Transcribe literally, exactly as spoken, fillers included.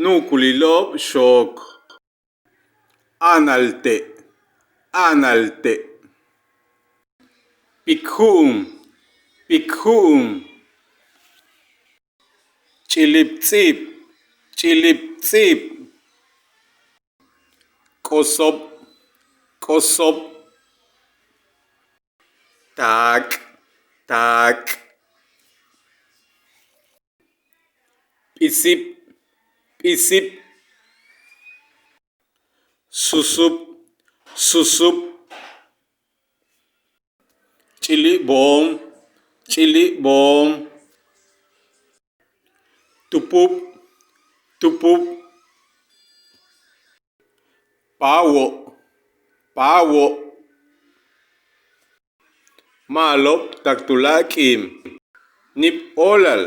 Nu'ukulilo'ob xook. A'analte', a'analte'. Pikju'um, pikju'um. Ch'ilipts'ib, ch'ilipts'ib. K'osob, k'osob. Taak', taak'. P'isib, p'isib. Susub, susub. Ch'ili'boom, ch'ili'boom. Tupub, tupub. Paawo', paawo'. Ma'alob tak tuláakal k'iin. Níib óolal,